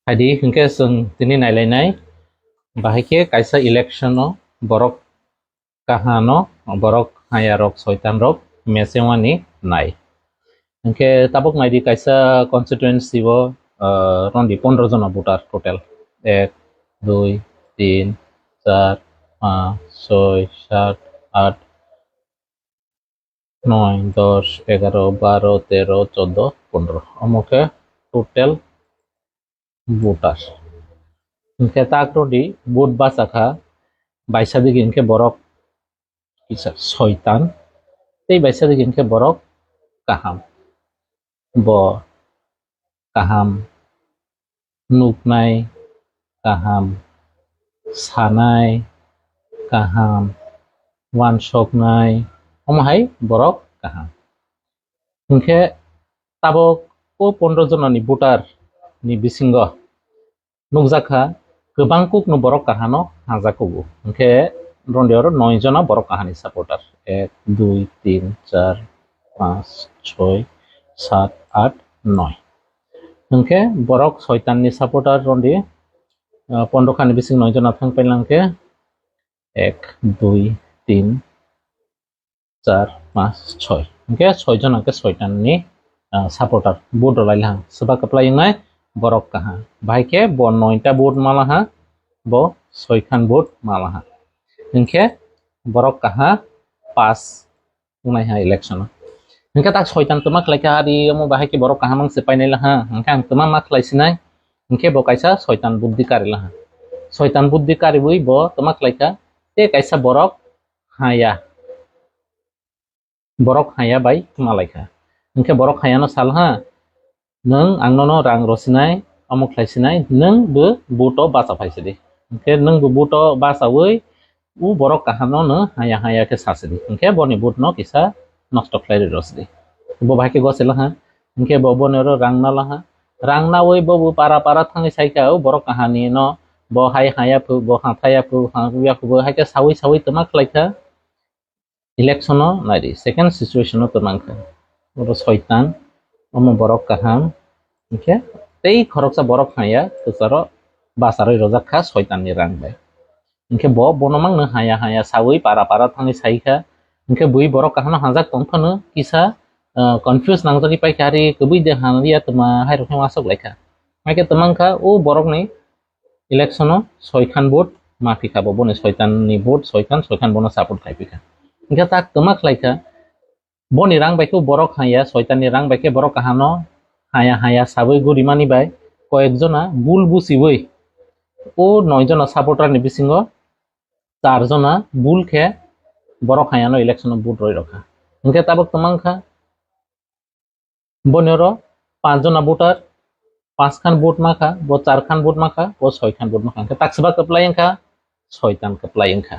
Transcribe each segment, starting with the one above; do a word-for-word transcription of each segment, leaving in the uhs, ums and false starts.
Phaidi, hinkhe chwng tini nailainai, bahai khe kaisa election-o borok kahano, borok hayarok, soitanrok mechengwani nai. Hinkhe tabuk naidi, kaisa constituency-o, ah, rondi pondro jona voter total. Ek, dui, tin, char, panch, soi, sat, at, noi, dos, egaro, baro, tero, choddo, pondro. Omo khe total voter. Hinkhe tak rodi vote bachakha, baisa digi hinkhe borok kisa soitan, tei baisa digi hinkhe borok kaham. Bo kaham nuknai, kaham sanai, kaham wansoknai, omo hai borok kaham. Hinkhe tabuk o pondro jonani voter ni bisingo nukjakha, kwbang kukno borok kahano hajak kugo. Hinkhe rondi oro noi jona borok kahani supporter. Ek, dui, tin, char, panch, soi, sat, at, noi. Hinkhe borok soitanni supporter rondi, ah, pondro khani bising noi jona thang pailangkhe ek, dui, tin, char, panch, soi. Hinkhe soi jona khe soitanni, ah, supporter vote rwlai laha. Swba kwplai wngnai borok kaha. Bahai khe bo noita vote malaha, bo soikhan vote malaha. Hinkhe borok kaha pass wngnaiha election-o. Hinkhe tak soitan twma khlaikha, ari omo bahai khe borok kaham wngse painai laha. Hinkhe ang twma ma khlaisinai? Hinkhe bo kaisa soitan buddhi kari laha. Soitan buddhi kariwi bo twma khlaikha, tei kaisa borok haya. Borok haya bai malaikha. Hinkhe borok hayano salha, "Nwng ang nono rang rosinai, omo khlaisinai, nwng bo vote-o bacha phaisidi." Hinkhe nwng bo vote-o bachawi u borok kahano no haya haya khe sasidi. Hinkhe boni vote-no kisa nosto khlai rwi rosidi. Bo bahai khe goselaha, hinkhe bo boni oro rang nalaha. Rang nawi bo bo para para thangwi saikha, u borok kahani no bo hai haya phu, bo ha thaya phu, ha ya phu, bo hai khe sawi sawi twma khlaikha. Election-o naidi, second situation-o twmangkha. Oro soitan, omo borok kaham, hinkhe tei khoroksa borok haya kwcharo bacharwi rojak kha soitanni rang bai. Hinkhe bo bono mangno haya haya sawi para para thangwi saikha. Hinkhe bui borok kahano hajak tongphano kisa, ah, confuse nangjagwi paikha, ari kwbui de hanya twma hairokhe asok laikha. Haikhe twmangkha o borokni election-o soitan vote maphikha bo, boni soitanni vote, soitan, soitan bono support khaiphikha. Hinkhe tak twma khlaikha, boni rang bai khe borok haya, soitanni rang bai khe borok kahano haya haya sawi gurimani bai koyekjona bul buchiwi o noi jona supporter-ni bisingo char jona bul khe borok hayano election-o vote rwi rokha. Hinkhe tabuk twmangkha, boni oro panch jona voter, panch khan vote makha, bo char khan vote makha, bo soi khan vote makha. Hinkhe tak swba kwplai wngkha, soitan kwplai wngkha.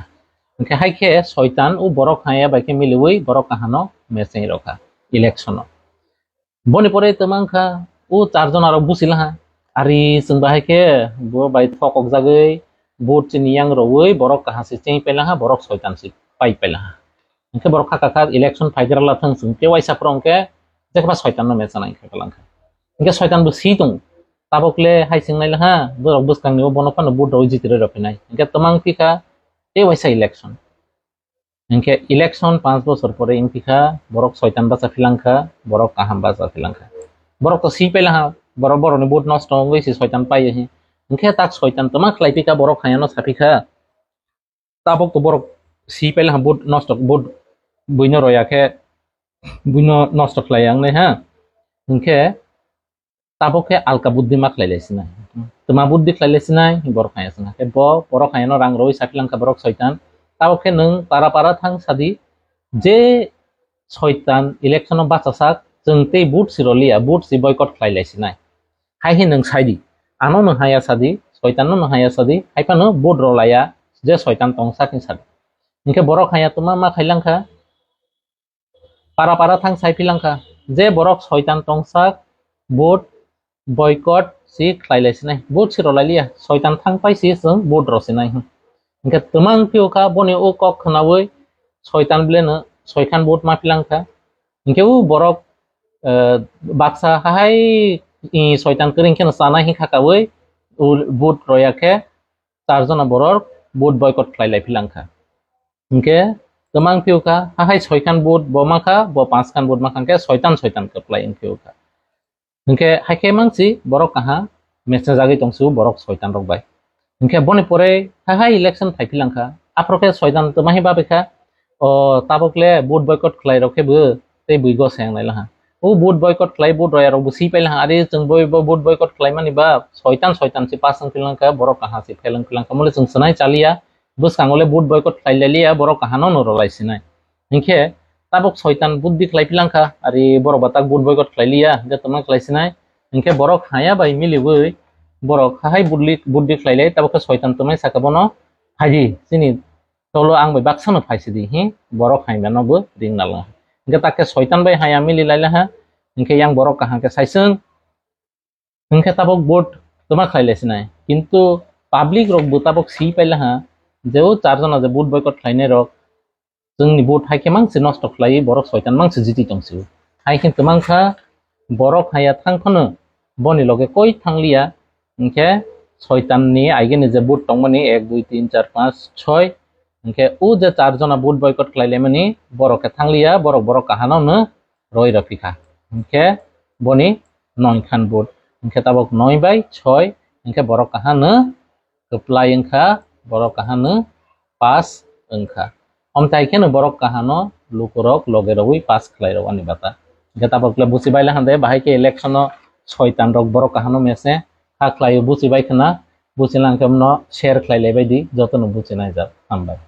Hinkhe hai khe soitan o borok haya bai khe miliwi borok kahano mecheng rokha election-o. Boni pore twmangkha o char jona rok buchilaha. Ari chwng bahai khe bo bai thokok jagwi vote chini yang rwwi borok kaham se cheng pailaha, borok soitan se pai pailaha. Hinkhe borok kha kha kha election phaigra la thang chwng tei waisa phuru hinkhe jekma soitan no mechana hinkhe kalangkha. Hinkhe soitan bo si tong, tabok le hai chwng nai laha, borok bwskang ni o bono phano vote rwi jiti rwi rw phinai. Hinkhe twmang phikha tei waisa election. Hinkhe election panch bochor pore wngpikha, borok soitan bacha philangkha, borok kaham bacha philangkha. Borok to si pailaha, borok borokni vote nosto wngwi se soitan pai hi. Hinkhe tak soitan twma khlai phikha, borok hayano saphikha. Tabok to borok si pailaha vote nosto, vote buino roya khe buino nosto khlai yang nai ha. Hinkhe tabok khe alka buddhi ma khlai lai sinai. Twma buddhi khlai lai sinai, borok haya sinai. Khe bo borok hayano rang rwi saphilangkha borok soitan. Tabok khe nwng para para thang sadi, je soitan election-o bachasak, chwng tei vote si roliya, vote si boycott khlai lai sinai. Hai hi nwng saidi, ano nwng haya sadi, soitan no nwng haya sadi, hai phano vote rolaiya, je soitan tongsak hin sadi. Hinkhe borok haya twma ma khailangkha, para para thang sai philangkha, je borok soitan tongsak, vote boycott si khlai lai sinai, vote si rolai liya, soitan thang pai si chwng vote ro sinai. Hinkhe twmang phiyokha boni o kok khnawi soitan bleno soitan vote ma philangkha. Hinkhe o borok, eh, baksa hai, i, soitan kwrwng kheno chanai hinkha kawi vote roya khe char jona borok vote boycott khlai lai philang kha. Hinkhe twmang phiyokha, hahai soi khan vote bo makha, bo panch khan vote makha, hinkhe soitan soitan kwplai wng phiyokha. Hinkhe haikhe mangsi borok kaha mechna jagwi tongsu borok soitan rok bai. Hinkhe boni pore hahai election phai philang kha, aphro khe soitan twmahi babai kha, o tabok le vote boycott khlai rok khe bo tei bui go sayang lai laha. O vote boycott khlai vote roya rok bo si pai laha, ari chwng boi bo vote boycott khlai mani ba soitan soitan si pass wng philang kha, borok kaha si fail wng philang kha, mole chwng swnai chaliya, bwskango le vote boycott khlai lai liya, borok kaha no no rw lai sinai. Hinkhe tabok soitan buddi khlai philang kha, ari borok ba tak vote boycott khlai liya, je twma khlai sinai. Hinkhe borok haya bai miliwi borok hahai buddi, buddi khlai lai, tabok khe soitan twmai saka bono, "Phaidi, chini tolo ang bai baksa no phai sidi," hi borok hai mano bo ring nala. Hinkhe tak khe soitan bai haya mili lai laha, hinkhe yang borok kaham khe saisung. Hinkhe tabok vote twma khlai lai sinai. Kintu public rok bo tabok si pai laha, je o char jona je vote boycott khlainai rok, chwngni vote hai khe mangsi nosto khlai, borok soitan mangsi jiti tongsi. Hai khe twmang kha borok haya thang phano boni loge koi thang liya, hinkhe soitan ni aigeni je vote tongmani ek, dui, tin, char, panch, choi, hinkhe o je char jona vote boycott khlai laimani borok khe thang liya, borok, borok kahano no roi rw phi kha. Hinkhe boni noi khan vote. Hinkhe tabok noi bai choi, hinkhe borok kahano kwplai wng kha, borok kahano pass wng kha. Omtai kheno borok kahano lukurok loge rogwi pass khlai rw ani bata. Hinkhe tabok le buchi bai la hande, bahai khe election o soitan rok borok kahano mese ha khlai buchi bai khna, buchi lang khe mno share khlai lai bai di, joto no buchi nai jak. Hambai.